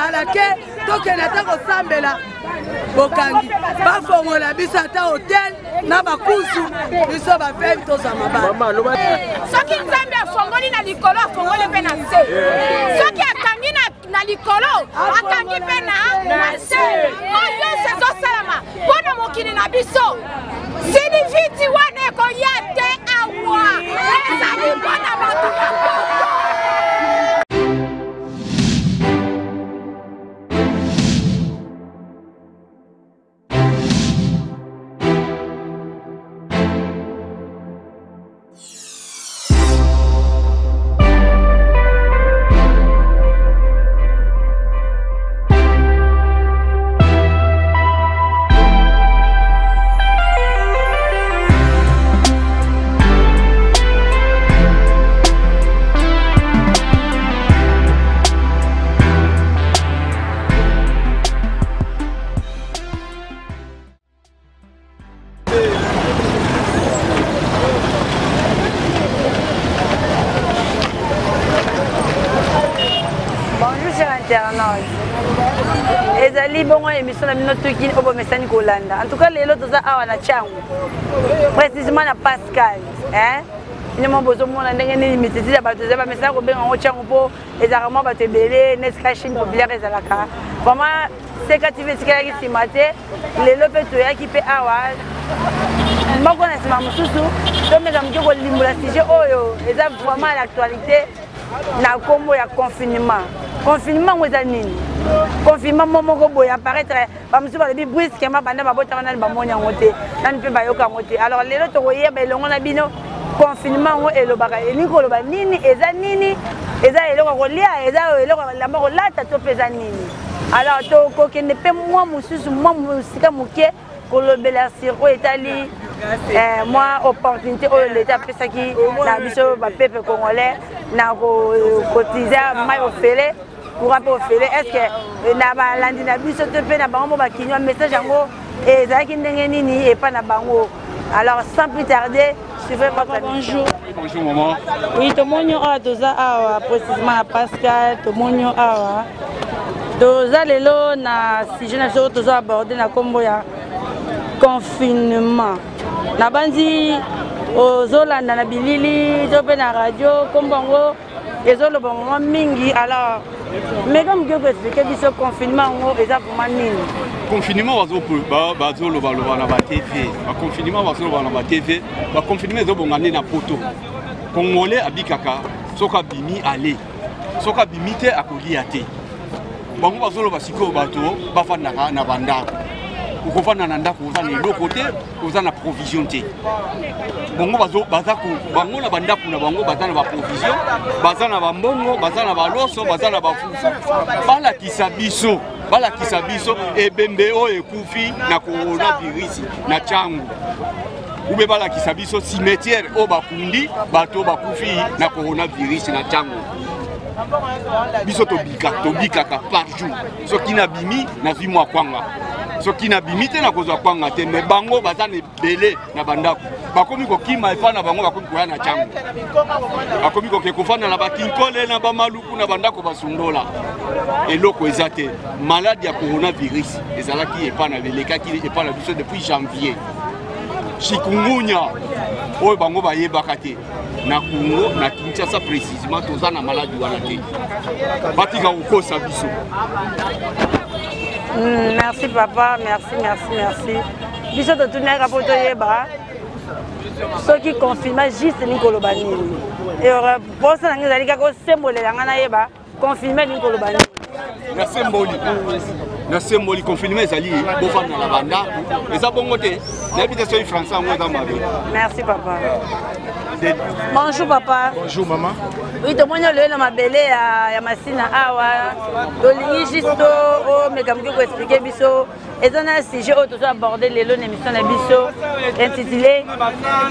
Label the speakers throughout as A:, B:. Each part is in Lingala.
A: Ezala ke tokende ata kosambela, bokangi. Bafongola biso ata hotel na bakusu, biso bafemi tozwa mabala.
B: Soki Nzambe afongoli na likolo, afongoli mpe na nse. Soki akangi na likolo, akangi mpe na se. Oyo nyonso ezosalama mpo na mokili na biso, siliviti wana ekoya te awa, ezali mpo na bato ya poto.
C: Bonjour chers internautes, ezali bongo émission na bino Tuki oyo bomesani kolanda. En tout cas lelo toza awa na Tshangu, précisément na Pascal, hein? Bino mo bozomona ndenge nini mititi ya bato eza, bamesana kobenga yango Tshangu mpo ezalaka mwa bato ebele neti ka Chine populaire ezalaka vraiment. Seka TV etikalaki nsima te, lelo mpe toyaki mpe awa moko na nsima mosusu tomeka moke kolimbola sujet oyo eza vraiment à l'actualité na nkombo ya confinement. Confinement yango eza nini? Confinement mo moko boye apparaître, bamosusu balobi brusquement, banda babotama nani bamoni yango te, nani mpe bayoka yango te. Alors lelo tokoyeba elongo na bino confinement yango elobaka, elingi koloba nini, eza nini, eza eloko ya kolia, eza eloko ya elamba kolata, to mpe eza nini? Alors tokokende mpe mwa mosusu mwa mosika moke kolobela sur oyo etali mwa opportunité oyo leta apesaki na biso bapeuple congolais na kokotize mai ofele, courant mpe ofele. Est ce que na balandi na biso to mpe na bango mo bakinywa message yango ezalaki ndenge nini epa na bango? Alors sans plus tarder, suivez votre
D: Bonjour.
E: Bonjour maman.
D: Oui, tomoni awa, toza awa précisément na Pascal. Tomoni awa, toza lelo na sujet na biso toza aborde na nkombo ya confinement. Nabandi ozolanda na bilili to mpe na radio, nkombo yango ezoloba mama mingi. Alors meka moke koexpliquer biso confinement yango eza vraiment nini?
E: Confinement bazolobaloba na batv, baconfinement bazoloba na batv, baconfinement ezobonga nde na poto. Congolais abikaka soki abimi ale, soki abimi te akolia te. Bango bazoloba sikoyo bato bafandaka na bandako. Okofanda na ndako, oza na eloko te, oza na provision te. Bango baza bango na bandako na bango, baza na baprovision, baza na bambongo, baza na baloso, baza na bafufu. Balakisa biso, balakisa biso ebembe oyo ekufi na coronavirus na Tshangu, ube balakisa biso cimetière oyo bakundi bato bakufi na coronavirus na Tshangu. Biso tobika, tobikaka par jour. Soki nabimi, nazwi mwa kwanga, soki nabimi te, nakozwa kwanga te. Me bango baza na ebele na bandako, bakomi kokima epai na bango, bakomi koya na Tshangu, bakomi koke kofanda na bakinkole, na bamaluku, na bandako basundola, eloko eza te. Maladi ya coronavirus ezalaki epai na, elekaki epai na biso depuis janvier. Chikungunya oyo bango bayebaka te. Na Congo, na Kinshasa précisément, toza na maladi wana te, batika kokosa biso.
C: Merci papa, merci, merci, merci. Biso totunaka mpo toyeba soki confinement juste elingi koloba nini. Mposa na ngai ezali kaka osembolela ngai nayeba confinement elingi koloba nini.
E: Nasemboli, nasemboli. Confinement ezali bofanda na bandako, eza bongo te. Nayebi te soki français yango eza mabe.
C: Merci papa. Bonjour papa.
F: Bonjour maman.
C: Oui, tomoni oloye na mabele ya Masina awa. Tolingi juste omeka moke koexpliquer biso, eza na sujet oyo tozo aborde lelo na émission na biso intitulé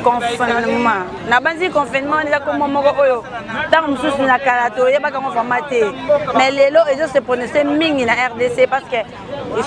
C: confinement. Nabanzi confinement wana eza kombo moko oyo ntango mosusu na kala toyebaka yango vraiment te, mais lelo ezo se prononce mingi na RDC parce que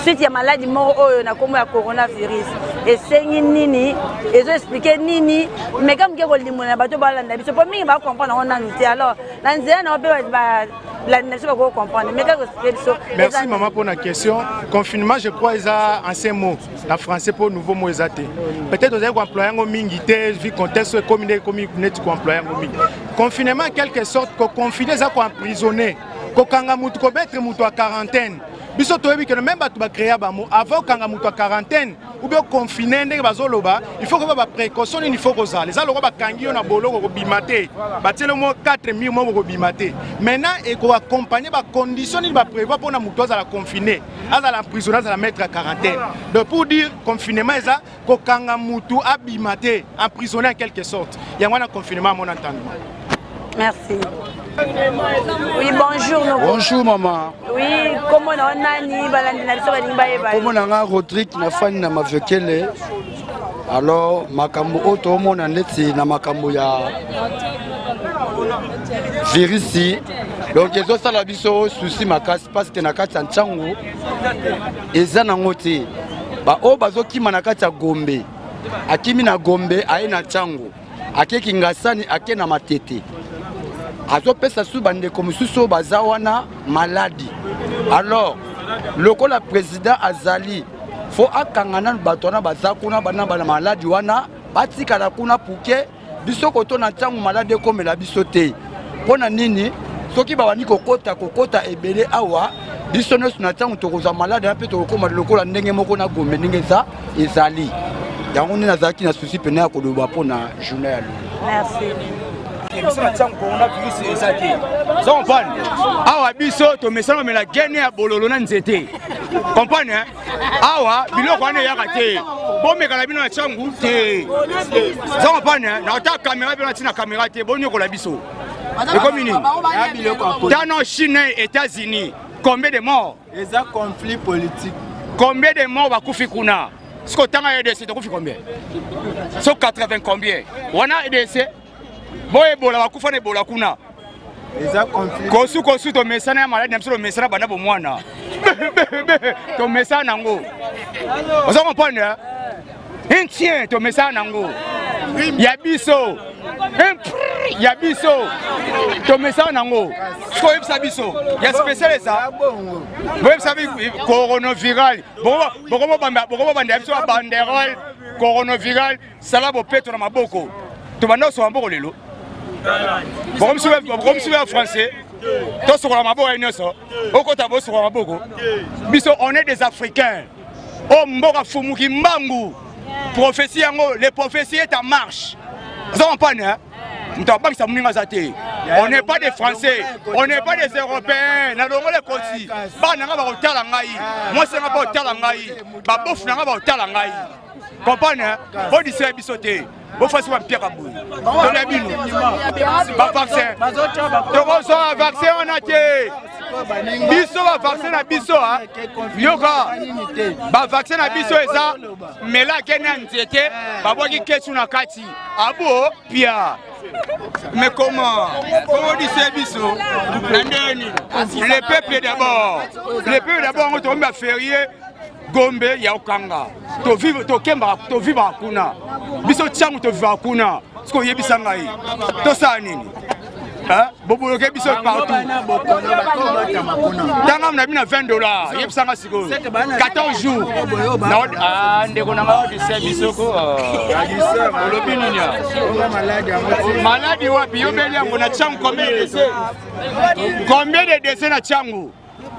C: suite ya maladi moko oyo na nkombo ya coronavirus. Esengi nini, ezo expliquer nini, meka moke kolimbola na bato balanda biso mpo mingi bacomprendre yango nanu te. Alors na nzela na yo mpe balandi na biso bakoki comprendre, meka koexpliquer biso.
F: Merci maman pour la question. Confinement, je crois, eza ancien mot na français, mpo nouveau mot eza te. Peut-être ozali koemploye yango mingi te vu contexte ekomi nde ekomi neti koemploye yango mingi. Confinement, en quelque sorte, koconfine eza koemprisonner, kokanga mutu, komettre mutu ya quarantaine. Biso toyebi ke même bato bacréa bamo avant okanga moto ya quarantaine ou bien confine ndenge bazoloba, il faut koba baprécaution nini, il faut kozala eza lokwa bakangi yo na boloko, kobima te, batiele mo 4 mur moko, kobima te. Maintenant ekoaccompagne bacondition nini baprévoir mpona moto azala confine, azala emprisonné, azala mettre ya quarantaine. Donc pour dire, confinement eza kokanga mutu abima te, emprisonné en quelque sorte. Yango wana confinement à mon entendement.
C: Merci. Oui, bonjour. Noko.
G: Bonjour maman.
C: Oui, comment on nani balandi na biso balingi bayeba?
G: Comment nanga Rodrigue na fani na mavekele. Alors makambo oyo toomona neti na makambo ya virisi, donc ezosala biso souci makasi parce que na kati ya ntango eza nango te, baoyo bazokima na kati ya Gombe, akimi na Gombe, aye na ntango, ake Kingasani, ake na Matete, azopesa su bandeko mosusu oyo baza wana maladi. Alors lokola président azali, fo akanga nanu bato wana baza kuna, bana bana maladi wana batikala kuna puke biso koto na ntango maladi ekomela biso te. Mpo na nini? Soki babandi kokota kokota ebele awa, biso nyonso na ntango tokozwa maladi wana mpe tokokóma lokola ndenge moko na Gombe ndenge eza ezali. Yango nde nazalaki na souci pene ya koloba mpo na journée ya lelo.
C: Merci.
H: Biso na ntango coronavirus eza te, oza comprendre? Awa biso tomesana komela gene ya bololo na nzete, comprendre? Awa biloko wana eyaka te, bomekana bino na ntango te, oza comprendre? Na ota kamera bino ntina kamera te, bonyokola biso. Ekomi nini? Tano Chine, États-Unis, combien de morts?
I: Eza conflit politique.
H: Combien de morts bakufi kuna? Siko tanga EDC tokufi combien? So 80 combien wana EDC? Bo Ebola, bakufa na Ebola kuna.
I: Eza conflit.
H: Kosu kosu, tomesana ya maladi na biso, tomesana banda bomwana, tomesana nango, oza comprendre? Intien, tomesana nango ya biso, ya biso tomesana nango. Siko oyebisa biso ya spécial eza, boyebisa coronaviral, bokomobanda biso ba banderole coronaviral. Sala bopeto na maboko, tobanda kosoka maboko lelo, bokomisi ya français, tosokola maboko ye nyonso, okota bosokola maboko. Biso on est des Africains oyo mboka fumuki mbangu, prophétie yango, les prophéties est en marche, oza comprendre? Moto abangisa moninga aza te. On n'est pas des Français, on n'est pas des Européens. Na longola ekoti, bana nga bakotala ngai, mwasi nanga bakotala ngai, babofu na nga bakotala ngai, comprendre? Bodisela biso te, bofasi bampiaka boye, tolia bino bavaccin, tokozwa vaccin wana te. Biso bavaccin na biso, yoka, bavaccin na biso eza melake na nzete, babwaki kesu na kati, abo pia. Mais comment kokodisa biso na ndenge nini? Le peuple d'abord, le peuple d'abord. Yango tokomi baferie Gombe ya okanga, tokembaka, tovivaka kuna, biso ntango tovivaka kuna. Soki oyebisa ngai tosala nini, boboloke biso partout. Ntanga na bino 20 $, yebisanga sikoyo 14 jours. Ndeko na ngai, odise biso ko olobi nini? Maladi wapi yobeli yango na Tshangu? Combien de décès, combien de décès na Tshangu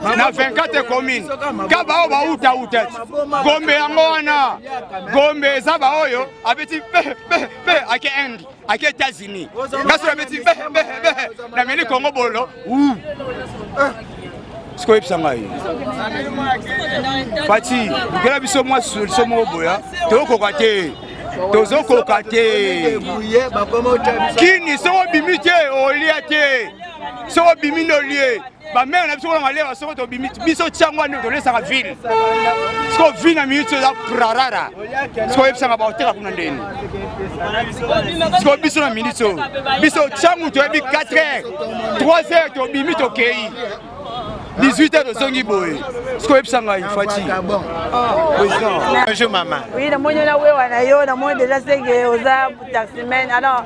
H: na 24 commune? Ka baoyo bauta-uta ti Gombe, yango wana Gombe eza baoyo abeti pe pe pe, ake Inde, ake États-Unis. Nga soki abeti be be be, nameli Kongo bolo. Sikoyo oyebisa ngai, Fati, lukela biso mwa solution moko boya, tokokoka te, tozokoka te. Kini soki obimi te, olia te, soki obimi nde olie. Bamere na biso kuna malewa, soko tobimi biso tiango wana tolesaka ville. Siko ville na minute eza prarara. Siko oyebisaka baoteka kuna ndeni? Siko biso na minute oyo, biso tiango toyebi 4 heures, 3 heures tobimi, tokei. 18 heures tozongi boye sikoyo oyebisa ngai faci président.
I: Bonjour maman.
C: Oui, namoni na wewa na yo, namoni déjà seke oza taximan. Alors,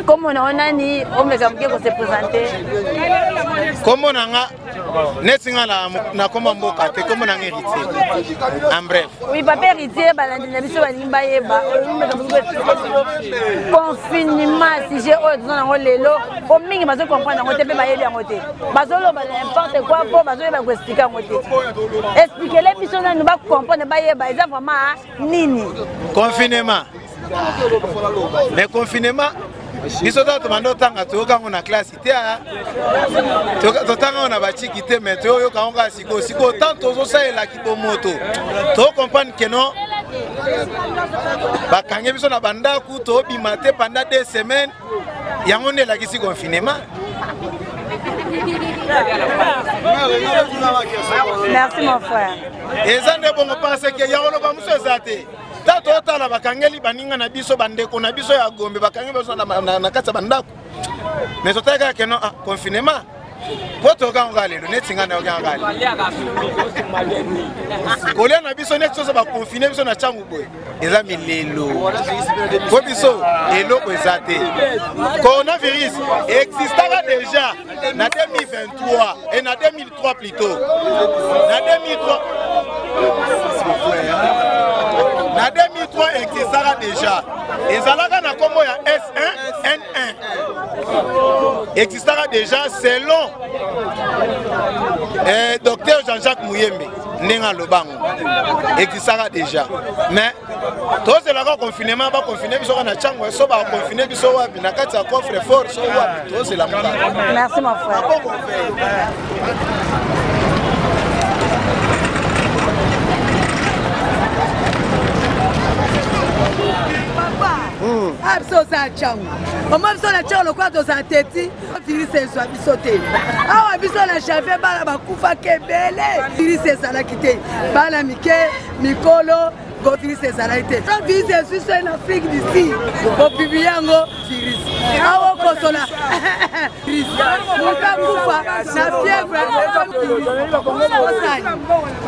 C: kombo na yo nani? Omeka moke ko se présenter.
I: Kombo na nga neti nga na kombo mboka te, kombo na nga Héritier. En bref.
C: Oui, papa Héritier, balandi na biso balingi bayeba. Omeka moke ko expliquer biso confinement sujet oyo toza nango lelo. Po mingi bazo comprendre yango te mpe bayebi yango te. Bazoloba n'importe quoi po bazoyeba ko expliquer yango te. Expliquez biso nanu ba comprendre bayeba eza vraiment nini.
I: Confinement. Mais confinement biso tata tobanda otanga toyoka yango na classe te, totanga yango na bachiki te, mais toyoka yango kaka sikoyo. Sikoyo tant tozosalela kibomoto, tocomprendre ke non, bakangi biso na bandako, tobima te pendant 2 semaines, yango nde elakisi confinement.
C: Merci mon frère.
I: Eza nde bongo parce que ya koloba mosusu eza te. Ta totala bakangeli baninga na biso, bandeko na biso ya Gombe, bakangi biso na kati ya bandako, mais totali kaka keno ah, confinement po toyoka kaka lelo neti ngai nayoki kaka lelo kolia na biso neti soso baconfine biso na ntango boye eza milelo po biso eloko eza te. Coronavirus existaka déjà na 2023 et na 2003 plutôt, na 2003, na 2003 existaka déjà, ezalaka na nkombo ya S1 N1, existaka déjà selon docteur Jean-Jacques Muyembe ndenge alobango, existaka déjà. Mais tozelaka confinement, baconfine biso kaka na ntango so baconfine biso wapi? Na kati ya coffre fort so wapi? Tozela mokaka.
C: Merci mon frère.
A: Papa, biso oza ntango omoi biso na ntango lokola tozala teti, virus ezwa biso te awa. Biso na janvier bana bakufaka ebele, virus ezalaki te, bana mike, mikolo, virus ezalaki te. Virus ezwi so na Afrique du Sud, bopublie yango virus awa, okosola virus, moto akufa na fièvre osali.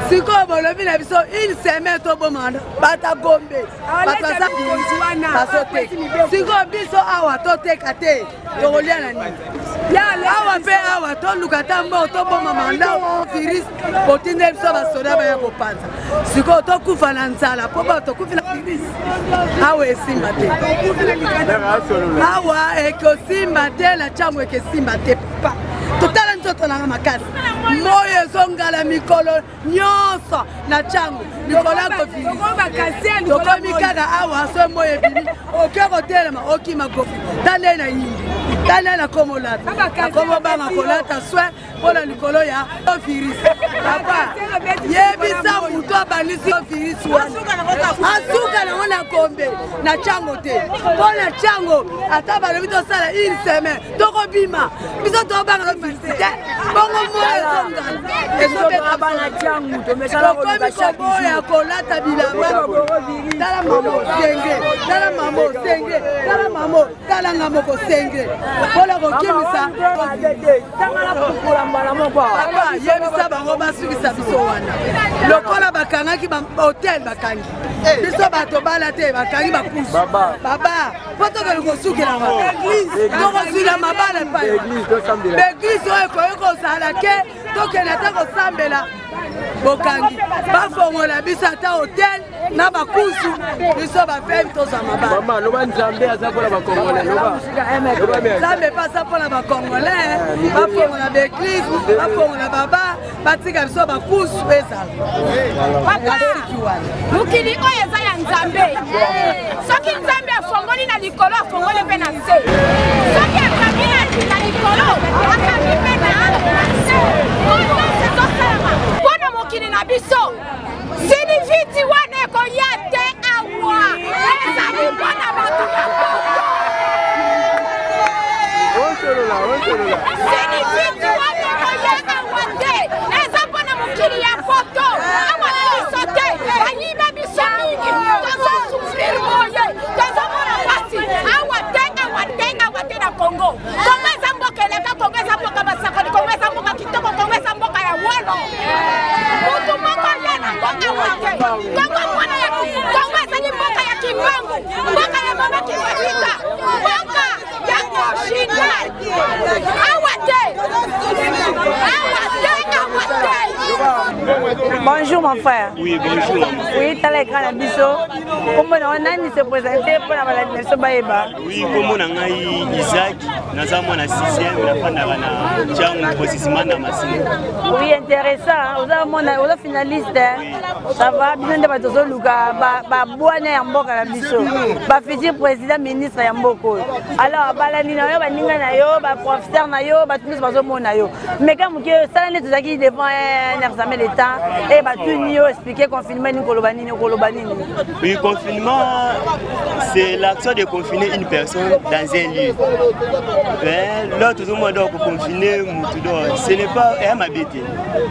A: Sikoyo bolobi na biso une semaine tobomana bata Gombe, bato baza bazoteka. Sikoyo biso awa toteka te, tokolia na nini awa? Mpe awa toluka ata mbongo toboma manda virus, botindeli biso basoda baya kopanza. Sikoyo tokufa na nzala mpo bato tokufi na virus awa, esimba te awa, ekosimba te na ntango, ekesimba te. Papa, totala nzoto nanga makasi, moyo ezongala mikolo nyonso na ntango likolo ya kovirus. Tokomi kaka awa, so moyo ebimi, oke kotelema, okima kofi. Tala na yindi, tala na komolata, nakomobanga kolata soin mpona likolo ya virus. Papa, yebisa moto abandisi virus wana asuka nango na Gombe na ntango te, mpo na ntango ata balobi tosala une semaine, tokobima. Biso tobanga virus te, bongo moyo ezongala, ezobeta, tokomi koboya kolata bilamba. Tala mamo senge, tala mamo senge, tala mamo, tala nga moko senge mpona kokimisa. Papa, yebisa bango basukisa biso wana lokola bakangaki hotel, bakangi biso bato bala te, bakangi bakusu baba mpo tokende kosukela tokozwila mabala epai baeglise oyo ekoki kozala ke tokende ata kosambela, bokangi. Bafongola biso ata hotel na bakusu, biso bafeme tozwa mabala.
J: Loba Nzambe aza mpona bacongolais.
A: Nzambe mpe aza mpona bacongolais. Bafongola baeglise, bafongola baba, batika biso bakusu ezala.
B: Papa, mokili oyo eza ya Nzambe. Soki Nzambe afongoli na likolo, afongoli mpe na se. Soki akangi na likolo, akangi mpe na se. Oyo nyonso ezosalama mpo na mokili na biso, siniviti wana ekoya te awa, ezali mpo na bato ya poto. Siniviti wana ekoya awa te, eza mpo na mokili ya poto. Awa na biso te, bayiba biso mingi, tozosouffrir boye, tozomona pasi awa te, awa te, awa te na Congo. Kongo eza mboka eleka, Kongo eza mboka basakoli, Kongo eza mboka kitoko, Kongo eza mboka ya Awa te. Kongo mwana ya Kongo ezali mboka ya Kimbangu, mboka ya mama Kimbanguita, mboka ya original. Awa te. Awa te, awa te.
C: Bonjour mon frère.
K: Oui, bonjour.
C: Oui, tala écran na biso. Kombo na nani se présenter pour na balandi na biso bayeba.
K: Oui, kombo na ngai Isaac, naza mwana 6e, nafandaka na Tshangu précisément na Masina.
C: Oui, intéressant. Oza mwana, oza finaliste. Hein? Ça va, bino nde bato ozoluka babwana ya mboka na biso. Ba futur président ministre ya mboka oyo. Alors balandi na yo, baninga na yo, ba professeur na yo, bato nyonso bazomona yo. Meka moke sala nde tozalaki devant un examen d'état e batuni yo expliquer confinement nini koloba nini okoloba nini.
K: Oui, confinement, c'est l'action de confiner une personne dans un lieu. Mais l'autre tout le monde doit confiner mutu donc ce n'est pas un mabete.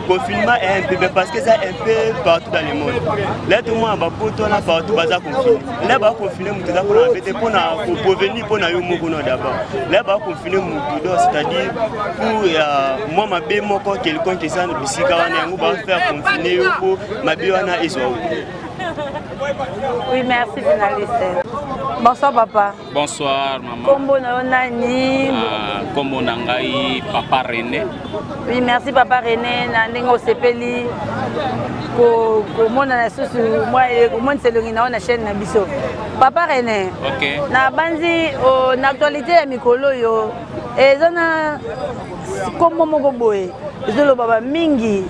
K: Confinement est un peu mais parce que ça un peu partout dans le monde. Là tout le monde va poto là partout baza confiner. Là ba confiner mutu za pona mabete pona ko prévenir pona yo moko non d'abord. Là ba confiner mutu donc c'est-à-dire pour euh, mwa mabe moko quelconque eza na bisika wana yango ba faire confiner yo po mabe wana ezwa yo.
C: Oui, merci finaliste. Bonsoir papa.
L: Bonsoir maman.
C: Kombo na yo nani?
L: Ah, kombo na ngai papa René.
C: Oui, merci papa René na ndenge osepeli komona na susu mwa komonisa elongi na yo na chaîne na biso. Papa René.
L: Okay.
C: Na banzi na actualité ya mikolo oyo eza na kombo moko boye ezoloba ba mingi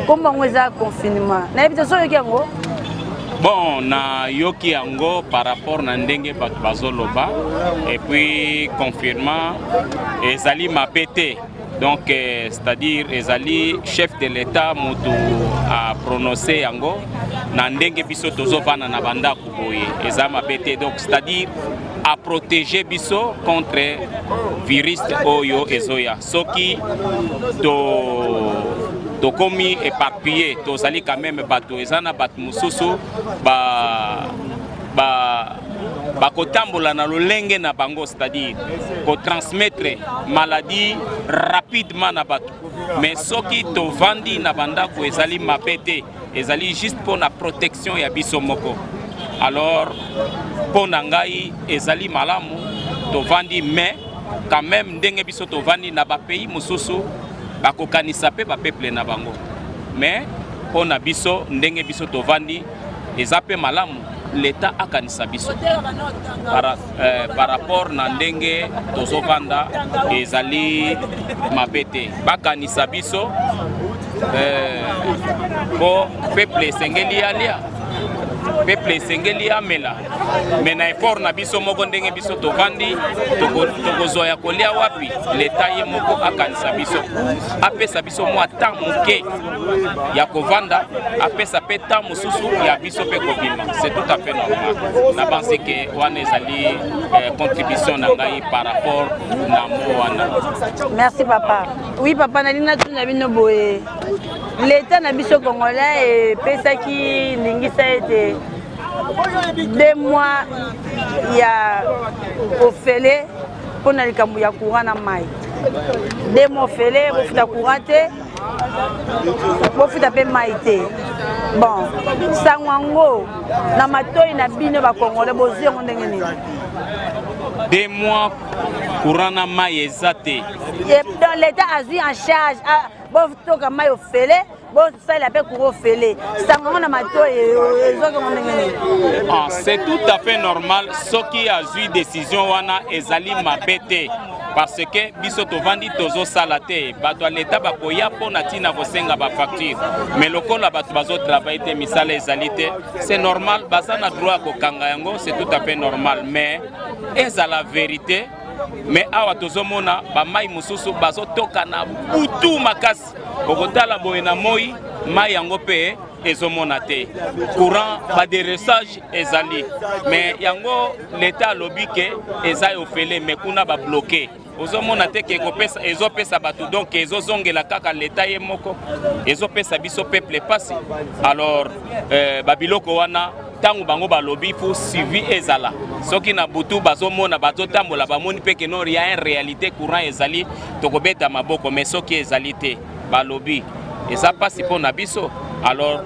C: kombo yango eza confinement nayebi te so oyoki yango
L: bon nayoki yango par rapport na ndenge bato bazoloba et puis confinement ezali mabe te donc euh, c'est-à-dire ezali chef de l'état moto aprononce yango na ndenge biso tozovanda na bandako boye eza mabe te donc c'est-à-dire aprotéger biso contre virus oyo ezoya soki to tokomi éparpillé tozali quand même bato eza na bato mosusu ba ba bakotambola na lolenge na bango c'est-à-dire kotransmettre maladie rapidement na bato mais soki tovandi na bandako ezali mabe te ezali juste mpo na protection ya biso moko alors mpo na ngai ezali malamu tovandi mais quand même ndenge biso tovandi na bapays mosusu bakokanisa mpe bapeuple na bango mais mpo na biso ndenge biso tovandi eza mpe malamu leta akanisa biso par, eh, par rapport na ndenge tozovanda ezali mabe te bakanisa biso eh, mpo peuple esengeli alia peuple esengeli amela me na effort na biso moko ndenge biso tovandi tokozwa ya kolia wapi leta ye moko akanisa biso apesa biso mwa temps moke ya kovanda apesa mpe temps mosusu ya biso mpe kobima c'est tout à fait normal nabanzi ke wana ezali eh, contribution na ngai par rapport na mo wana
C: merci papa oui papa nalingi natuna bino boye leta na biso congolais epesaki ndingisa ete deux mois ya ofele mpo na likambo ya courant na mai deux mois ofele bofuta courant te bofuta mpe mai te bon sango yango na matoi na bino bakongole bozwi yango ndenge nini
L: deux mois courant na mai eza te
C: donc l'état azwi en charge ah, botoka mai ofele bosalela mpe courant ofele sango yango na matoi ezwaki yango ndenge nini
L: ah, c'est tout à fait normal soki azwi décision wana ezali mabe te parce que biso tovandi tozosala te bato ya leta bakoya mpo na ntina kosenga bafacture mais lokola bato bazotravaille te misala ezali te c'est normal baza na droit ya kokanga yango c'est tout à fait normal mais ezala vérité mais awa tozomona bamai mosusu bazotoka na butu makasi okotala boye na moi mai yango mpe ezomona te courant baderessage ezali mais yango leta alobi ke eza ofele mais kuna babloke ozomona te ke ezopesa bato donc ezozongela kaka leta ye moko ezopesa biso peuple mpasi alors euh, babiloko wana ntango bango balobi fo suivi ezala soki na butu bazomona bazotambola bamoni mpe ke non ya un réalité courant ezali tokobeta maboko mais soki ezali te balobi eza mpasi mpo na biso alors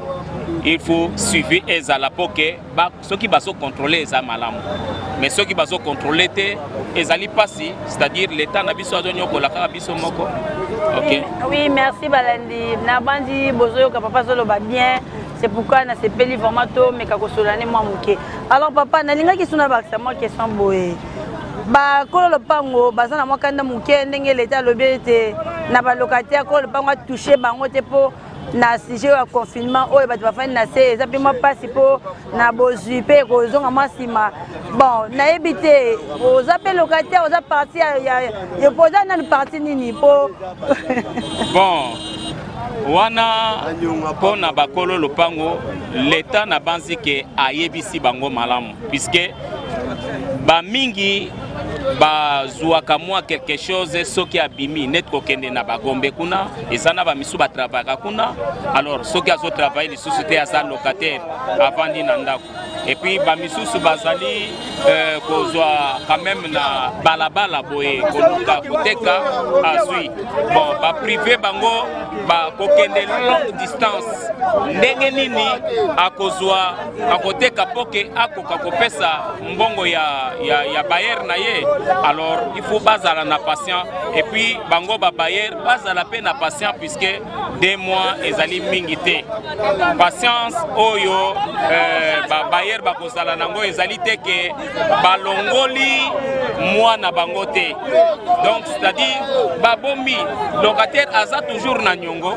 L: Il faut suivi ezala mpo ke ba, soki bazocontrôle eza malamu, mais soki bazocontrôle te ezali mpasi, c'est-à-dire l'état na biso azonyokola kaka biso moko. Ok,
C: oui, merci. Balandi nabandi bozoyoka papa azoloba bien, c'est pourquoi nasepeli vraiment tomeka kosolola ne mwa moke. Alors papa, nalingaki suna bakisa mwa question boye: bakolo lopango baza na mwa kanda moke ndenge leta alobi ete na balocataire, kolo lopango atouche bango te mpo na sujet ya confinement oyo bato bafandi na se, eza mpe mwa mpasi mpo na bozwi mpe ekozonga mwa nsima. Bon, nayebi te, oza mpe locataire, oza parti, oza nanu parti nini mpo?
L: Bon, wana mpo na bakolo lopango, leta na banzi ke ayebisi bango malamu, puisque bamingi bazwaka mwa quelque chose soki abimi neti kokende na bagombe kuna, eza na bamisu batravayaka kuna. Alors soki azotravaille lisusu te, aza locataire, avandi na ndako. Et puis bamisusu bazali kozwa quand même na balabala boye, koluka koteka, azwi. Bon, baprive bango bakokende longue distance, ndenge nini akozwa, akoteka mpo ke akoka kopesa mbongo ya bailleur na ye? Alors il faut bazala na patient, et puis bango babailleur bazala mpe na patient, puisque 2 mois ezali mingi te. Patience oyo babailleur bakozala nango ezali te ke balongoli mwana bango te. Donc c'est-à-dire babombi locataire aza toujours na niongo.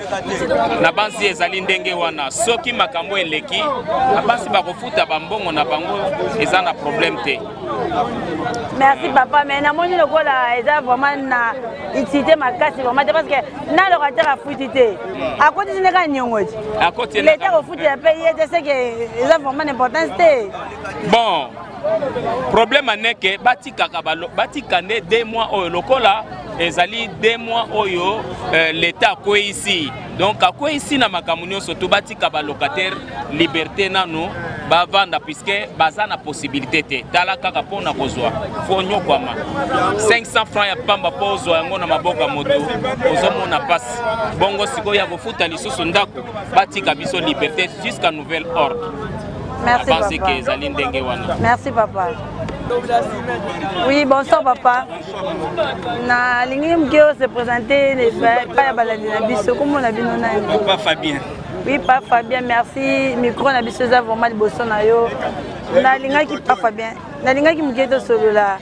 L: Na bansi ezali ndenge wana. Soki makambo eleki, na basi bakofuta bambongo na bango, eza na problème te.
C: Merci papa, mais namoni lokola eza vraiment na utilité makasi vraiment te, parce que na locataire afuti te, akotisi nde kaka niongo ti leta kofutela mpe ye te, seke eza vraiment na importance te.
L: Bon, problème aneke batikaka, batika nde 2 mois oyo lokola ezali 2 mois oyo leta akweyisi. Donc akweyisi na makambo nyonso to batika balocataire liberté nanu bavanda, puisque baza na possibilité te. Tala kaka mpona kozwa fo nyokwama 500 francs ya pamba mpo ozwa yango na maboko ya moto, ozomona mpasi. Bongo sikoyo ya kofuta lisusu ndako, batika biso liberté jusqu'à nouvel ordre.
C: Merci
L: papa.
C: Ke
L: ezali ndenge wana.
C: Merci papa. Oui, bonsoir papa. Nalingi moke ose présenter epai ya balandi na biso. Komona bino nani?
M: Papa Fabien.
C: Oui, pa Fabien, merci. Micro na biso eza vraiment liboso na yo. Nalingaki, pa Fabien, nalingaki moke tosolola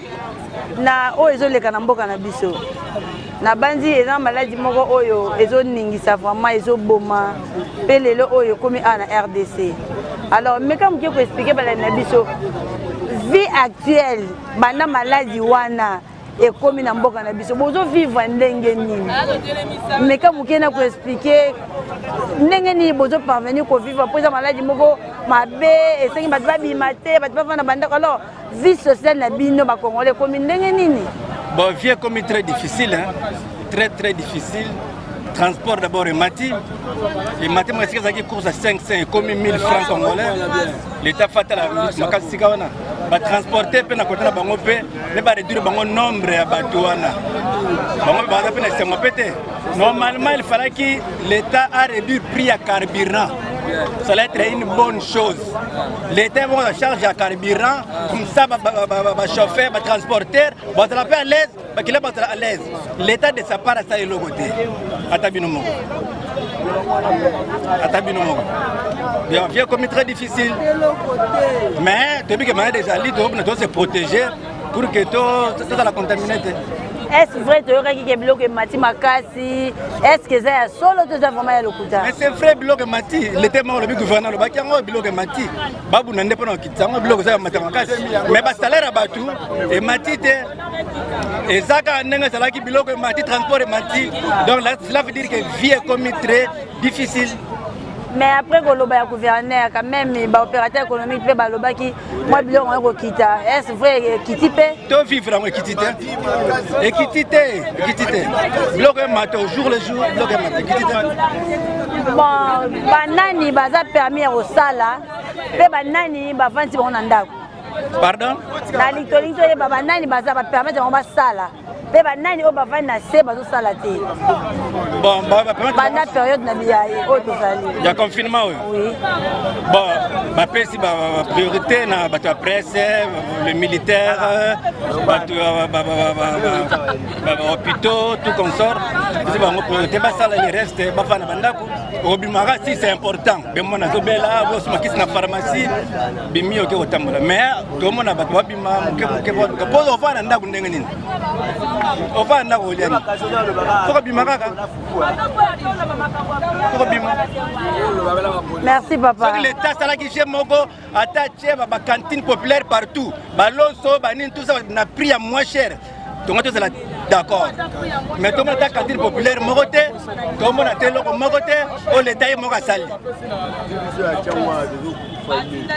C: na oyo ezoleka na mboka na biso. Nabandi eza maladi moko oyo ezoningisa vraiment, ezoboma mpe lelo oyo ekomi awa na RDC. Alors meka moke koexpliquer balandi na biso vie actuelle banda maladi wana ekomi na mboka na biso, bozovivre ndenge nini? Meka moke na koexpliquer ndenge nini bozoparvenir kovivre, mpo eza maladi moko mabe, esengi bato babima te, bato bavanda bandako. Alors vie sociale na bino bacongolais ekomi ndenge nini?
M: Bon, vie ekomi très difficile, hein? Très très difficile. Transport d'abord emati, emati moko. Esika ezalaki course ya 500 ekomi 1000 francs congolais. L'état fatala makasi sika wana. Batransporte mpe na kota na bango mpe nde baréduire bango nombre ya bato wana, bango mpe baza mpe na esengo mpe te. Normalement il fallaki l'état a réduire prix ya carburant, ça allait être une bonne chose. L'état bongo na charge ya carburant, comme ça bachauffeur, batransporteur bazala mpe à l'aise, bakila bazala à l'aise. L'état de sa part asala eloko te, ata bino moko, ata bino moko. Bien, vie ekomi très difficile, mais toyebi ke malade ezali, tokobina tose protéger pour que tozala contaminé te.
C: Est ce vrai toyokaki ke biloko emati makasi? Est ce que eza ya solo to eza vraiment ya lokuta?
M: Mais c'est vrai, biloko emati. Lete moko olobi, gouverneur alobaki yango, biloko emati, babunda nde mpona kokitisa yango. Biloko eza ya mata makasi, mais basalaire ya bato emati te, eza kaka ndenge ezalaki. Biloko emati, transport emati, donc cela veut dire que vie ekomi très difficile.
C: Mais après koloba ya gouverneur, quand même baopérateur économique mpe balobaki mwa biloko yango ekokita. Est ce vrai ekiti mpe?
M: To vivre yango ekiti te, ekiti te, ekiti te. Biloko emata au jour le jour, biloko emata, ekiti te.
C: Bon, banani baza permis ya kosala mpe banani bavandi bango na ndako?
M: Pardon?
C: Nalingi tolingi toyeba banani baza bapermettre bango basala mpe banani oyo bavandi na se bazosala te.
M: Bon,
C: banda période na biya oyo tozali
M: ya confinement oyo.
C: Oui.
M: Bon, bapesi bapriorité na bato ya presse, le militaire, bato ya bahôpitaux, tout consort, bapesi bango priorité basala, le reste bafanda bandako. Obimaka si c'est important, bemona azobela, bosoma kisi na pharmacie, bimi oke kotambola. Mais tomona bato babima moke moke, baluka mpo ofanda ndako ndenge nini, ofanda ndako olia nini? Foko bima kaka, foko bima.
C: Merci papa.
M: Soki l'état asalaki je moko, ata tie bacantine populaire partout, balonso, banini, tout ça na prix ya moins cher, tonga tozala d'accord. Mais tomona ata cantine populaire moko te, tomona te eloko moko te oyo leta ye moko asali.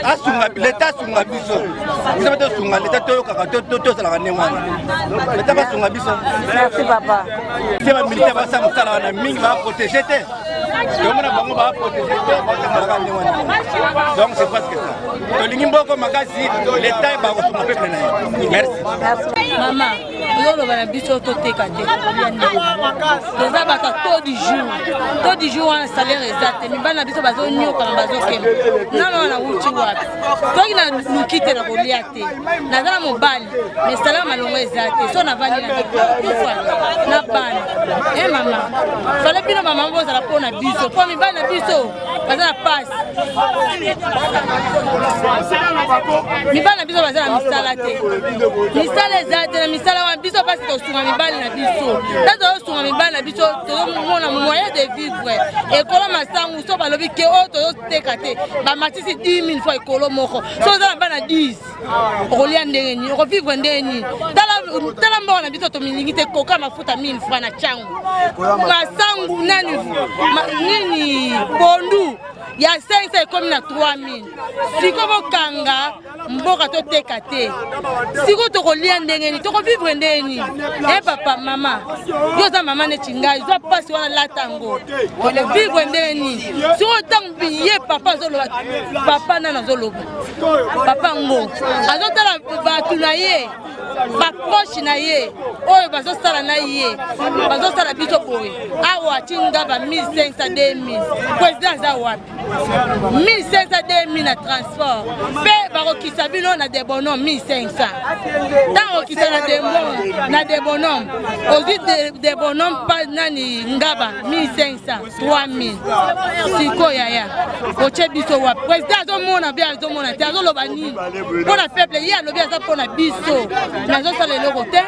M: Asunga leta, asunga biso, biso mpe tosunga leta, toyokaka, tozalaka ndenge wana, leta basunga biso.
C: Merci papa.
M: Te, bamilitaire basala mosala wana mingi, baprotege te, tomona bango baprotege te, batambolaka ndenge wana. Donc c'est presque ça, tolingi mboko makasi, leta bakosunga peuple na ye. Merci.
N: Mama, ozoloba na biso toteka te, tolia ndenge toza bato ya taux du jour. Taux du jour wana salaire eza te, mibali na biso bazonyokama, bazokende nano wana. Wuti wapi? Soki naluki te, nakolia te. Naza na mobali, mais salaire malongo eza te. So navandi na kufa na bana. E mama, fale bino bamama bozala mpo na biso, mpo mibali na biso baza na pasi, mibali na biso baza na misala te, misala eza te. Na misala wana, biso basi tosunga mibali na biso. Ta tozosunga mibali na biso, tozomona moyen de vivre. Ekolo masangu, so balobi ke oyo tozoteka te, bamatisi 10 000 fois ekolo moko. So oza na bana 10, okolia ndenge nini? Okovivre ndenge nini? Tala mboka na biso, tomilingi te. Koka mafuta 1000 franc na cango, masangu nani nini, pondu ya 500 ekomi na 3000. Siko bokanga mboka, toteka te. Siko tokolia ndenge nini? Tokovivre ndenge nini? E papa, mama, yo oza mama neti ngai, zwa mpasi wana, lata yango. Tokovivre ndenge nini siko? Ntango ye papa azoloba, papa nani azoloba? Papa ngo azotala bato na ye, baproche na ye oyo bazosala na ye, bazosala biso boye awa. Tinga ba 1500, 2000, président aza wapi? 1500, 2000 na transport, mpe bakokisa bino na debonhomme 1500. Ntango okisa na debonhomme, ozwi debonhomme pa nani, ngaba 1500, 3000. Sikoyo yaya, otie biso wapi? Président azomona mpe azomona te. Azoloba nini mpo na peuple? Ye alobi aza mpo na biso, me azosala eloko te.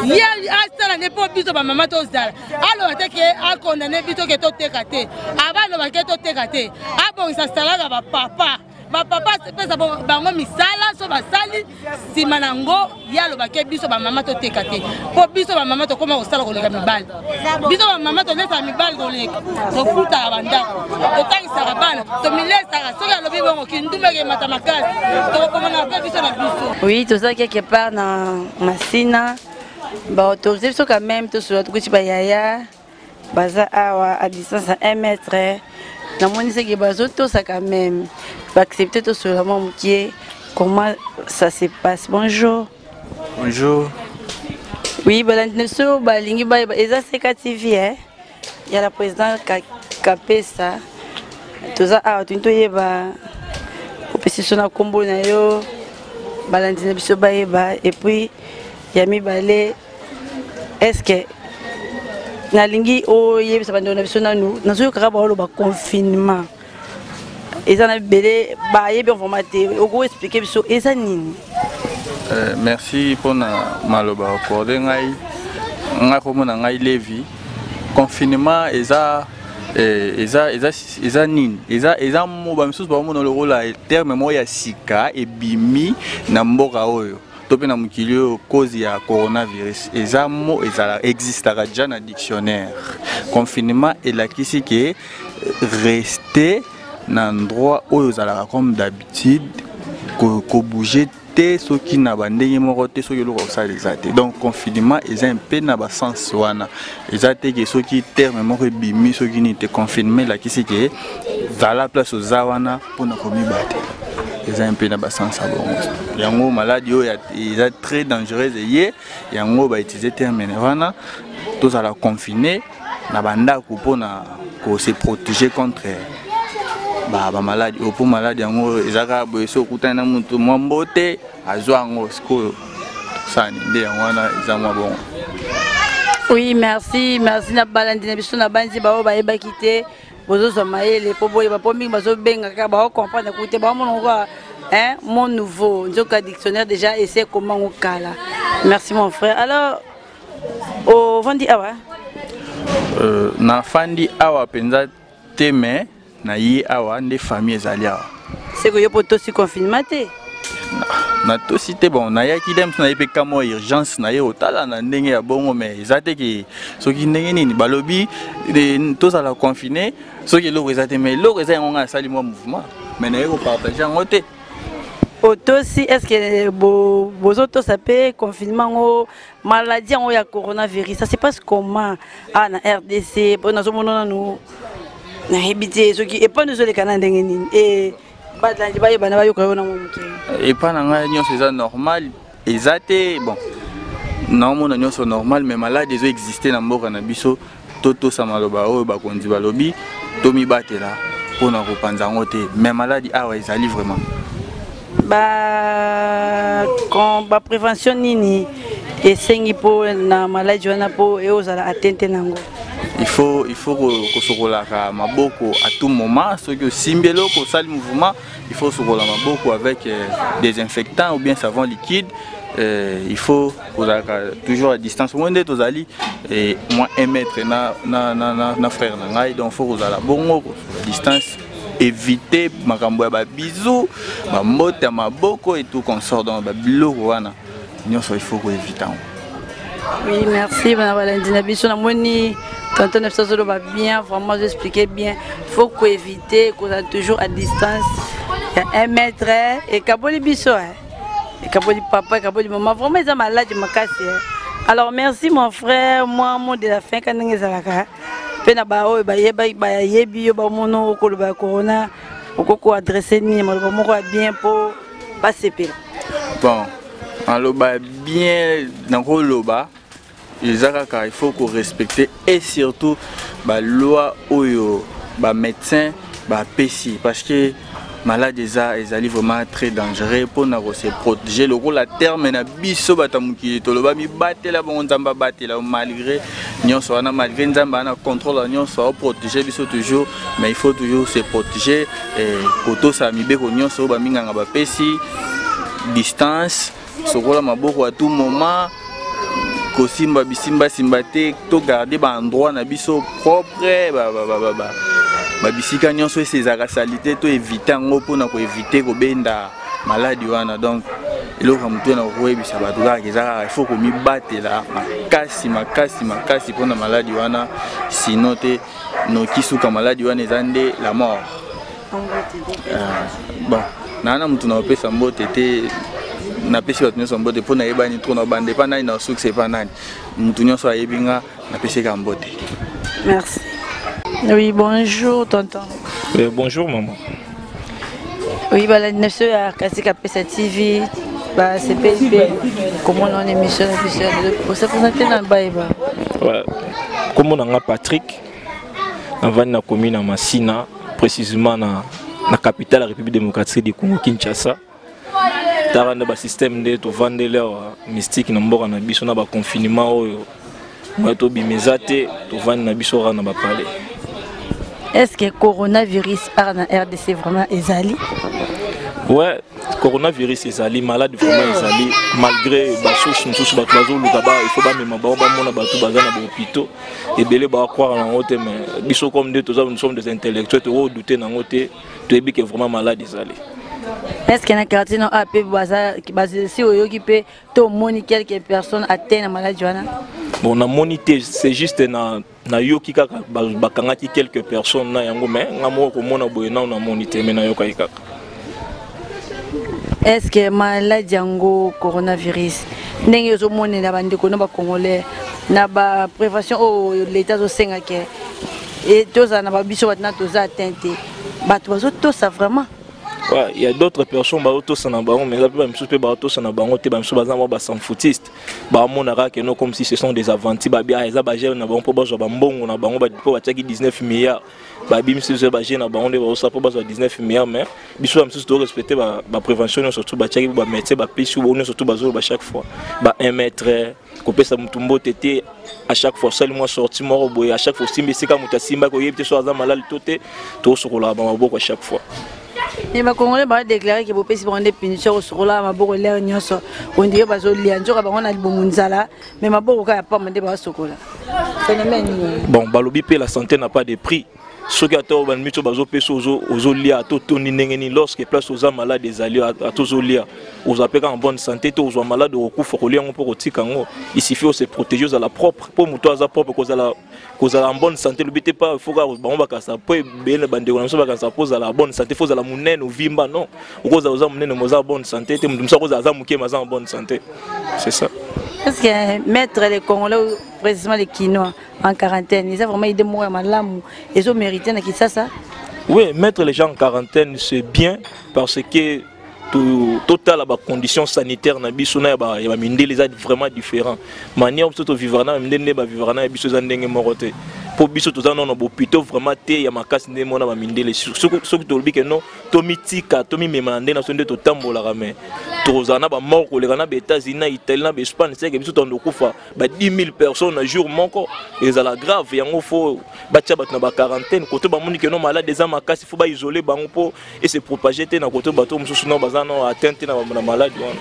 N: Ye asala nde mpo biso bamama tozala. Aloba te ke akondane biso ke toteka te. Aba aloba ke toteka te, abongisa salaka bapapa, bapapa apesa bango misala. So basali, nsima na yango ye alobaki biso bamama toteka te, mpo biso bamama tokóma kosala koleka mibali. Biso bamama tolesaka mibali koleka, tofutaka bandako, totangisaka bana, tomilesaka. Soki alobi bongo, kindumba ekemata makasi, tokokomana mpe biso na biso.
D: Oui, toza quelque part na Masina, baautorise biso quand même tosolola. Tokuti bayaya baza awa à distance ya 1 mètre. Namoni seke bazotosa quand même, baaccepte tosolola mwa mokie. Comment ça se passe? Bonjour.
O: Bonjour.
D: Oui, balandi na biso balingi bayeba, eza Seka TV, eh? Ya la président Kapesa. Toza awa, tolingi toyeba, opesi biso na nkombo na yo, balandi na biso bayeba. Et puis ya mibale, est ce que nalingi oyebisa bandeko na biso nanu, nazoyokaka baoloba confinement, eza na ebele bayebi vraiment te. Okoexplike biso eza nini?
O: Merci mpona maloba accordé ngai. Ngai komona ngai Levi. Confinement eza eza nini? Eza mo bamisusu baomona lokola terme moko ya sika ebimi na mboka oyo to mpe na mokili oyo, cause ya coronavirus. Eza mo ezala existaka déjà na dictionnaire. Confinement elakisi ke rester na endroit oyo ozalaka comme d'habitude, kobouge te soki na bandenge moko te, soki eloko kosala eza te. Donc confinement eza mpe na basens wana. Eza te ke soki terme moko ebimi, soki nini te. Confinement elakisi ke zala place oza wana mpona komibatela. Eza mpe na basansa bongo. Yango maladi oyo eza très dangereuse eye yango ba utiliser terme wana tozala confiné na bandako mpona ko se protéger contre bamaladi oyo mpo maladi yango eza kaka boye soki okutani na moto mwa mbote azwa yango sikoyo sani nde yango wana eza mwa bongo.
C: Oui, merci, merci na balandi na biso na banzi baoyo bayebaki te bozozwa mayele mpo boyeba mpo mingi bazobenga kaka baocomprendre kutu te baomona kaka hein, mon nouveau nzoka dictionnaire déjà ese ekoma ngo kala. Merci mon frère. Alors ovandi awa?
O: Nafandi awa mpenza te, mais na ye awa nde famille ezali awa.
C: Seko yo mpo tosi confinement te?
O: Natosi te. Bon, nayaki nde mosu naye mpe ka mwa urgence na ye kotala na ndenge ya bongo, mais eza te ke soki ndenge nini balobi tozala confiné soki eloko eza te, mais eloko eza yango ngai asali mwa mouvement, mais naye kopartage yango te.
C: Otosi, est ce que bozotosa mpe confinement yango? Maladie yango ya coronavirus, ça se passe comment awa na RDC? Mpo nazomona nanu nayebi te soki epano ezoleka na ndenge nini e balandi bayebana bayoka yo nango moke.
O: Epa na ngai nyonso eza normal, eza te. Bon, naomona nyonso normal, mais maladi ezo existe na mboka na biso. Totosa maloba oyo bakonzi balobi, tomibatela mpona kopanza yango te, mais maladi awa ezali vraiment.
C: Ba prévention nini esengi mpo na maladi wana mpo eozala atteinte nango?
O: Il faut kosokolaka maboko à tout moment. Soki osimbi eloko, osali mouvement, il faut sokola maboko avec désinfectant ou bien savon liquide. Il faut kozalaka toujours à distance. Ngo nde tozali moins 1 mètre na frère na ngai, donc faut kozala bongo distance, éviter makambo ya babizu, bambote ya maboko et tout consort. Donc babiloko wana nyonso, il faut koéviter yango.
C: Oui, merci. Bana balandi na biso, namoni tonton na biso azoloba bien, vraiment azoexpliquer bien. Faut koéviter kozala toujours à distance ya 1 mètre. Ekaboli biso, ekaboli papa, ekaboli mama. Vraiment eza maladi makasi. Alors merci mon frère. Moi, mot de la fin ka ndenge ezalaka mpe na baoyo bayebi yo, bamona okoloba ya corona, okoki koadresse nini, maloba moko ya bien mpo basepela?
O: Bon, maloba bien nakoloba eza kaka il faut korespecter et surtout baloi oyo bamédecin bapesi, parce que malade eza ezali vraiment très dangereux. Mpona kose protéger, lokola terme na biso bato ya mokili toloba mibatela bongo Nzambe abatela. Malgré nyonso wana, malgré Nzambe wana contrôle ya nyonso, aoprotéger biso toujours, mais il faut toujours se protéger, kotosa mibeko nyonso oyo baminganga bapesi: distance, sokola maboko à tout moment, kosimba bisimbasimba te, togarde baendroit na biso propre, babisika nyonso esi ezalaka saleté, to évite yango mpona koéviter kobenda maladi wana. Donc eloko ya motu na koyebisa bato kaka eza kaka il faut komibatela makasi makasi makasi mpona maladi wana, sinon te noki suka maladi wana eza nde la mort. Bon, naa na motu na kopesa mbote te, napesi bato nyonso mbote mpo nayebani trop na banda epa nani na succès epa nani, motu nyonso ayebi nga, napesi ka mbote.
C: Merci. Oui, bonjour tonton.
P: Bonjour maman.
C: Oui, balandi na biso ya Kasika Pesa TV basepeli mpe komona wana émission na biso ya lelo. Ose présente na bayeba.
P: Kombo na nga Patrick, navandi na commune ya Masina, précisément na capitale ya République démocratique du Congo, Kinshasa. Tala nde basystème nde tovandeli awa mystique na mboka na biso na baconfinement oyo moya tobima eza te, tovandi na biso kaka na bapale.
C: Est ce que coronavirus awa na RDC vraiment ezali?
P: Ouais, coronavirus ezali, malade vraiment ezali, malgré basource mosusu bato bazoluka ba il faut bamema bango bamona bato baza na bahôpitaux ebele bacroire nango te. Mais biso comme nde toza, nous sommes des intellectuels, tokodouter nango te, toyebi ke vraiment malade ezali.
C: Est ce que na quartier no a mpe si oyoki mpe to omoni quelques personnes atteint na maladie wana?
P: Bon, namoni te, c'est juste na nayoki kaka bakangaki quelques personnes na yango, mais nga moko komona boye nao namoni te, mais nayokaki kaka.
C: Est ce que maladie yango coronavirus, ndenge ozomonela bandeko na bacongolais na baprévention oyo l'état azosenga ke tozala na babiso bato na toza atteint te, bato bazotosa vraiment?
P: Ouais, il y a d'autres personnes baotosa na bango mais eza mpe bamisusu mpe baotosa na bango te. Bamisusu baza mwa basanfoutiste, bamonaka ke no, comme si ce sont des aventures. Babi ah, eza bagere na bango mpo bazwa bambongo na bango, mpo batiaki 19 milliards, babimisi biso bagere na bango nde baosala mpo bazwa 19 milliards. Mais biso bamisusu torespecte baprévention nyonso tu batiaki, bamédecin bapesi oyo nyonso tu bazoloba chaque fois, ba 1 mètre, kopesa motu mbote te à chaque fois osali mwa sortie moko boye, à chaque fois osimbi esika moto asimbaki, oyebi te so aza malali to te. Tosokolaka bamaboko à chaque fois.
C: Me bakongole badéclare ke bopesi bango nde punition kosokola maboko lere nyonso. Ondire bazolia nzoka bango na libumu nzala, me maboko kaka ya pamba nde basokola. Phénomène nini?
P: Bon, balobi mpe la santé n'a pas de prix. Soki ata oyo bandimi so bazopesa, ozolia ata otondi ndenge nini, lorsque place oza malade ezali, ata ozolia, ozwa mpe kaka bonne santé te, ozwa malade, okokufa. Kolia yango mpo kotika yango, il suffit ose protéger, ozala propre, mpo moto aza propre kozala en bonne santé. Lobi te pa faut kaka bango bakanisa, mpo ebele bandeko na biso bakanisa mpo ozala en bonne santé faut ozala monene, ovimba. Non, okozala oza monene mo oza en bonne santé te. Moto mosusu akozala aza moke ma aza en bonne santé, c'est ça.
C: Est-ce que mettre les Congolais, précisément les Kinois, en quarantaine, eza vraiment idée moko ya malamu ezomérite na Kinshasa?
P: Oui, mettre les gens en quarantaine, c'est bien, parce que totala bacondition sanitaire na biso na ya bamindele eza vraiment différent. Manière biso tovivra na bamindele nde bavivra na ya biso eza ndenge moko te, mpo biso toza nano bopito vraiment te ya makasi ndenge mona bamindele. Soki tolobi ke non, tomitika, tomimema na ndenge na biso nde totambolaka, mais tokozala na bamort koleka na baÉtats-Unis, na Italie, na baEspagne. Seke biso tondo kufa ba 10 000 personnes na jour moko, ezala grave. Yango fo batia bato na baquarantaine. Kote bamoni ke no, malade eza makasi, fo baisole bango mpo ese propage te na kote bato mosusu no baza no atteint te na maladi wana.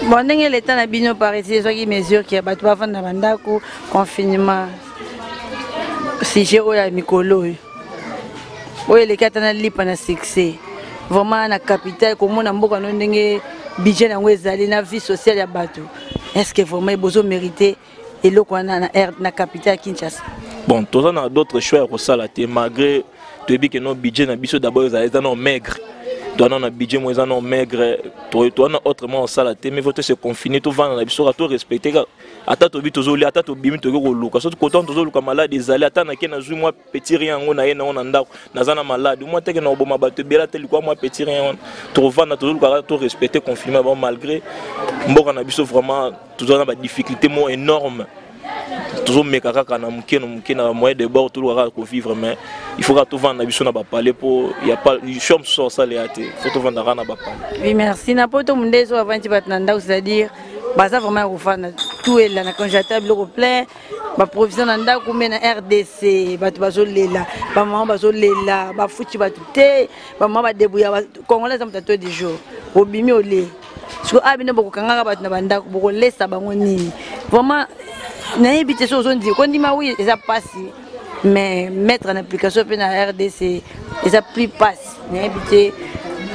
C: Bon, ndenge leta na bino par ici ezwaki mesure ke bato bavanda na bandako, confinement, sujet oyo ya mikolo oyo eleki ata na lipa na succès vraiment na capitale, komona mboka no ndenge budget na yango ezali na vie sociale ya bato, est ce que vraiment bozo mérité eloko wana na capitale ya Kinshasa?
P: Bon, toza na d'autres choix ya kosala te, malgré toyebi ke no, budget na biso d'abord ezala eza no maigre. Toza na budget mo eza no maigre, toza na autrement kosala te, mais faut to se confiner, tovanda na biso kaka, to respecte kaka. Ata tobi tozolia, ata tobimi, tokoki koluka. Soki kotan tozoluka malade ezali, ata nake nazwi mwa petit rien yango na ye nango na ndako, naza na malade mwa teke na koboma bato ebele, ata likwa mwa petit rien wana, tokovanda, tozoluka kaka to respecte confinement bango, malgré mboka na biso vraiment toza na badifficulté mo énorme. Tozomeka kaka na moke na moke, na moyen de bord, toluka kaka kovivre, mais il faut kaka tovanda na biso na bapale, mpo ya pas choix mosusu akosalela te, faut tovanda kaka na bapale.
C: Oui, merci. Na poto munde so bavandi bato na ndako, c'est-à-dire baza vraiment ya kofanda, tout ela na congélateur, biloko plein, baprovision na ndako. Me na RDC bato bazolela, bamama bazolela, bafuti bato te, bamama badebouya. Congolais eza moto ato du jour obimi olie. Siko a bino bokokangaka bato na bandako, bokolesa bango nini? Vraiment nayebi te. So ozondima kondima, wi, eza mpasi, mais mettre en application mpe na RDC eza plus mpasi. Nayebi te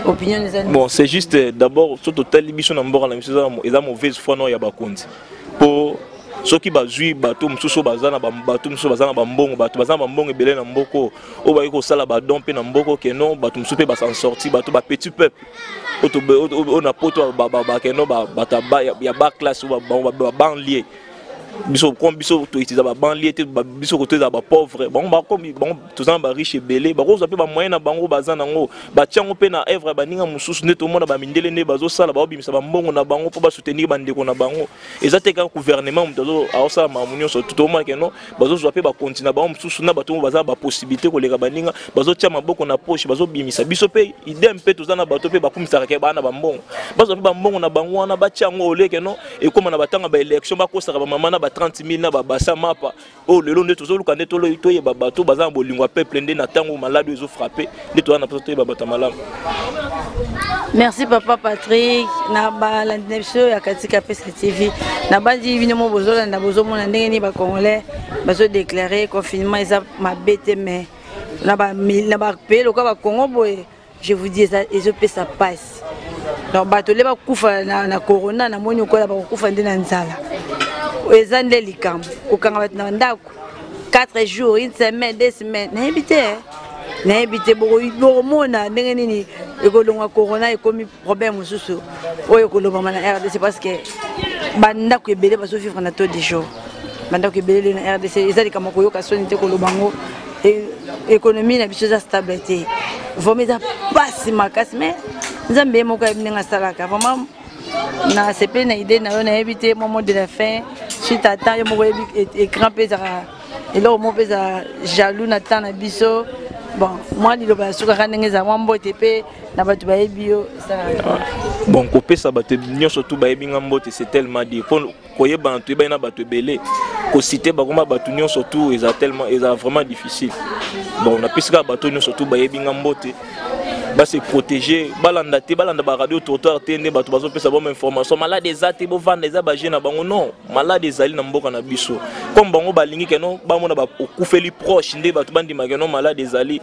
C: opinion eza.
P: Bon, c'est juste d'abord so totali biso na mboka na biso, eza mauvaise foi no ya bakonzi, mpo soki bazwi bato mosusu baza na bato mosusu baza na bambongo, bato baza na bambongo ebele na mboka oyo bakoki kosala badon mpe na mboka ke non, bato mosusu mpe basan sorti, bato bapetit peuple oyo na poto bakeno, bato ya ba classe, babanlie. Biso comme biso toutiliza babanlie te, biso koto ezala bapauvre. Bango bakomi bango, toza na bariche ebele, bakozwa mpe bamoyen na bango baza nango, batia yango mpe na œuvre ya baninga mosusu. Nde tomona bamindele nde bazosala, baobimisa bambongo na bango mpo basoutenir bandeko na bango. Eza te kaka gouvernement moto aosala makambo nyonso. Tomona ke non, bazozwa mpe bakonti na bango mosusu na bato oyo baza na bapossibilité koleka baninga, bazotia maboko na poche, bazobimisa. Biso mpe idem, mpe toza na bato mpe bakumisaka ke baa na bambongo, bazwa mpe bambongo na bango wana, batia yango oleke non, ekóma na batanga baélection, bakosaka bamama na ba 30 000 na babasa mapa oyo. Lelo nde tozoluka nde toyeba bato baza na bolingo ya peuple, nde na ntango maladi oyo ezofrappe, nde toza na mposa toyeba bato ya malamu.
C: Merci papa Patrick. Na balandi na biso ya Katika Pesa TV, nabandi bino mo bozolanda, bozomona ndenge nini bacongolais bazodeklare confinement eza mabe te, mais na bapays lokola bacongo boye, je vous dis, ezopesa mpasi. Donc bato nde bakufa na corona, namoni okola bakokufa nde na nzala. Eza nde likambo kokanga bato na ndako 4 jours, une semaine, 2 semaines, nayebi te, nayebi te. Bokomona ndenge nini ekolongwa corona, ekomi problème mosusu oyo ekolobama na RDC, parce que bandako ebele bazovivre na taux de jour. Bandako ebele na RDC, eza likambo koyoka soni te koloba yango, économie na biso eza stable te. Vraiment eza pasi makasi mais Nzambe ye moko ayebi ndenge asalaka. Vraiment nasepeli na idée na yo, nayebi te mwa mot de la fin suite à temps yo moko oyebi écran mpe ezalaka eloko moko mpe ezala jaloux na temps na biso. Bon, mwa liloba ya suka kaka ndenge ezala, mwa mbote mpe na bato bayebi yo esalaka.
P: Bon, kopesa bato nyonso tu bayebi nga mbote, c'est tellement dire mpo koyebana, toyebani na bato ebele, kociter bakoma bato nyonso tu eza tellement, eza vraiment difficile. Bon, napesi kaka bato nyonso tu bayebi nga mbote, base protéger, balanda te, balanda baradio trottoir te nde bato bazopesa bango information malade eza te, bovanda, eza baje na bango. Non, malade ezali na mboka na biso. Comme bango balingi keno bamona okufeli proche nde bato bandima keno malade ezali.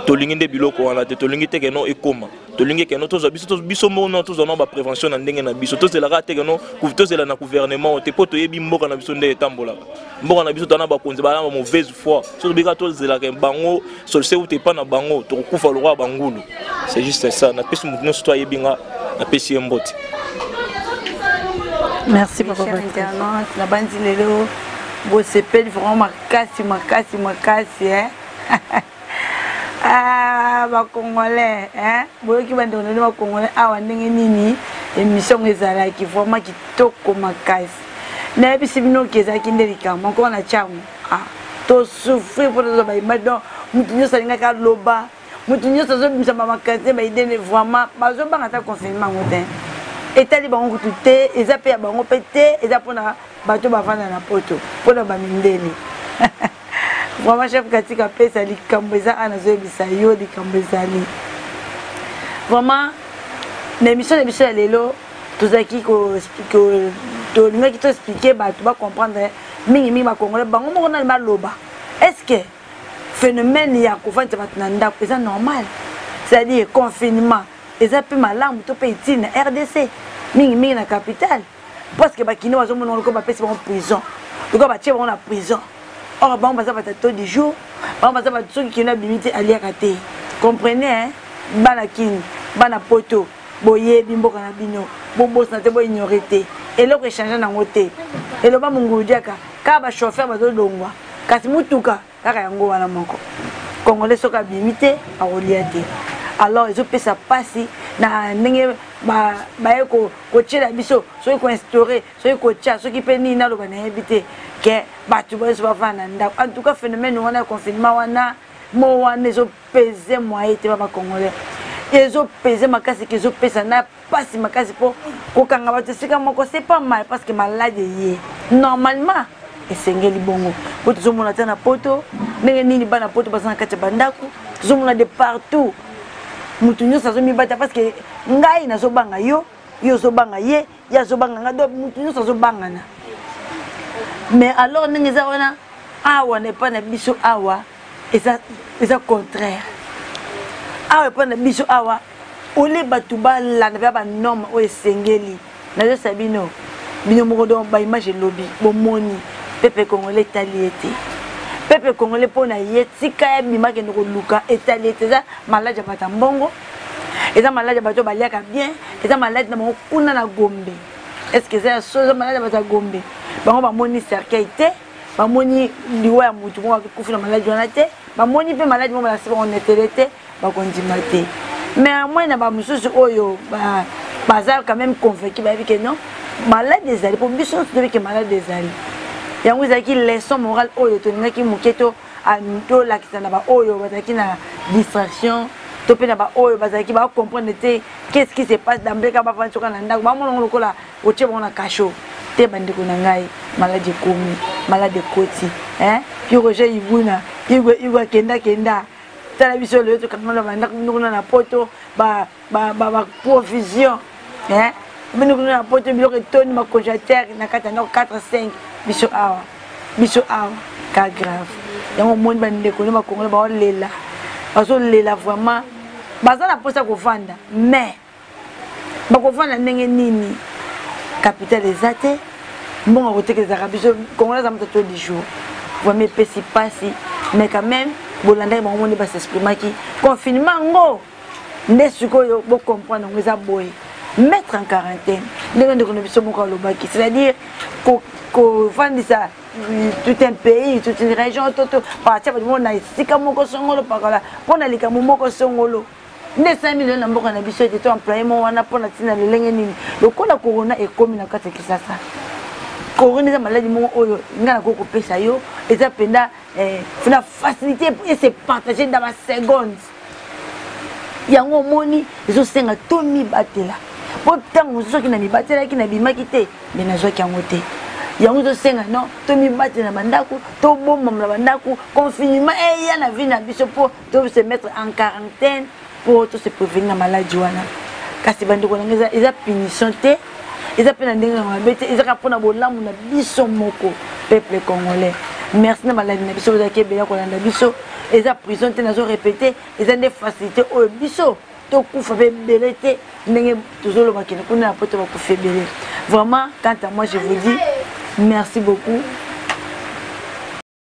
P: Tolingi nde biloko wana te, tolingi te keno ekoma, tolingi keno tozwa biso biso moko, tozwa na baprévention na ndenge na biso. Tozelaka te keno tozela na gouvernement te, mpo toyebi mboka na biso nde etambolaka. Mboka na biso toza na bakonzi baa na mauvaise foi. So tobika tozelaka bango solution euta epa na bango, tokokufa lokola bangulu. C'est juste ça. Napesi motu nyonso to ayebi nga, napesi ye mbote.
C: Merci papa internaute. Nabandi lelo bosepeli vraiment makasi makasi makasi, eh? Ah, bacongolais, hein? Boyoki bandeko na bino bacongolais awa ndenge nini émission ngo ezalaki vraiment kitoko makasi. Nayebisi bino ke ezalaki nde likambo encore na Tshangu. Ah, tosouffrir mpo tozwa baimage. Donc motu nyonso alingaki aloba, motu nyonso azobimisa bamakasin baidene. Vraiment bazobanga ata confinement yango te, etali bango kutu te, eza mpe ya bango mpe te, eza mpona bato bavanda na poto, mpona bamindele. Vraiment, chef Katika apesa likambo eza awa, nazoyebisa yo likambo ezali vraiment na émission na biso ya lelo. Tozalaki, tolingaki toexpliquer bato bacomprendre mingimingi, bacongolais bango moko nani baloba: est ce que phénomène ya kovandisa bato na ndako eza normal, c'est-à-dire confinement eza mpe malamu to mpe utile na RDC, mingimingi na capitale? Parce que bakino bazomona lokola bapesi bango prison, lokola batie bango na prison. Or bango baza bato taux du jour, bango baza bato soki kino abimi te aliaka te. Comprenez, hein? Bana Kini, bana poto, boyebi mboka na bino, bobosana te, boignore te, eloko echange nango te. Eloba mongulu diaka kaka bachauffeur bazolongwa, kasi mutuka kaka yango wana moko. Congolais soki abimi te akolia te. Alors ezopesa mpasi na ndenge baye kotiela biso, soki koinstaure, soki kotia, soki mpe nini, naloba nayebi te, ke bato nyonso bavanda na ndako. En tout cas, phénomène wana ya confinement wana mo wana ezopese moye te, ba bacongolais, ezopese makasi, ke ezopesa na mpasi makasi, mpo kokanga bato esika moko, c'est pas mal, parce que malade eye normalement esengeli bongo, mpo tozomona ata na poto ndenge nini bana poto baza na kati ya bandako. Tozomona de partout, motu nyonso azomibata, parce que ngai nazobanga yo, yo ozobanga ye, ye azobanga ngai, donc motu nyonso azobangana. Mais alors ndenge eza wana awa na epai na biso awa, eza contraire. Awa epai na biso awa, ole bato balanda mpe banorme oyo esengeli. Nazosa bino, bino moko, donc baimage elobi, bomoni peuple congolais etali ye te. Peuple congolais, mpo na ye, tika ya bima akende koluka, etali ye te. Eza maladi ya bato ya mbongo, eza maladi ya bato oyo baliaka bien, eza maladi na bango kuna na Gombe. Est ce que eza ya so? Eza maladi ya bato ya Gombe. Bango bamoni cercueil te, bamoni liwa ya motu moko akufi na maladi wana te, bamoni mpe maladi moko balakisi bango netele te, bakondima te. Mais moi na bamosusu oyo baza quand même convaincu, bayebi ke non, maladi ezali, mpo biso nyonso toyebi ke maladi ezali. Yango ezalaki leçon morale oyo tolingaki moke to tolakisa na baoyo bazalaki na distraction, to mpe na baoyo bazalaki bacomprendre te qu'est-ce qui se passe. D'emblée bafandi soka na ndako, bamona ngo lokola otie bango na kasho te. Bandeko na ngai, maladi ekomi, maladi ekoti. Puis Roger Ibuna Igwe Igwe akenda kenda, tala biso lelo tokanga na bandako, bino kuna na poto baprovision, bino kuna na poto biloko etondi, bacongélateur na kati ya ndako 4 5. Biso awa, biso awa ka grave. Yango omoni bandeko nde bakongole baolela, bazolela vraiment, baza na mposa kovanda, mais bakovanda ndenge nini? Capital eza te, mbongo kotekela ezalaka. Biso congolais aza moto to du jour, vraiment epesi mpasi. Mais quand même bolandaki bango nde basexprimaki. Confinement yango nde sikoyo bocomprendre yango eza boye: mettre en quarantaine, ndenge ndeko na biso moko alobaki, c'est-à-dire kovandisa tout un pays, toute une région, to partir bato moko na esika moko songolo pakala mpona likambo moko songolo. Nde esalami lelo na mboka na biso ete to employe mo wana mpo na ntina lolenge nini lokola corona ekomi na kati ya Kisasa. Corona eza maladi moko oyo ngai nakoki kopesa yo, eza mpenza eh, na facilité e se partager dans ba seconde. Yango omoni ezosenga tomibatela, mpo ntango mosusu soki namibatelaki nabimaki te, me nazwaki yango te. Yango ezosenga non tomibatela na bandako, tobombama na bandako, confinement eya na vie na biso mpo to se mettre en quarantaine mpo to se prévenir na maladi wana. Kasi bandeko na ngai, eza punition te, eza mpe na ndenge ya mabe te, eza kaka mpona bolamu na biso moko peuple congolais. Merci na maladi na biso ozalaki ebele ya kolanda biso. Eza prison te, nazo répéter, eza nde facilité oyo biso tokufa mpe ebele te ndenge tozoloba kende kuna na poto bakufa ebele. Vraiment, quant à moi, je vous dis merci beaucoup.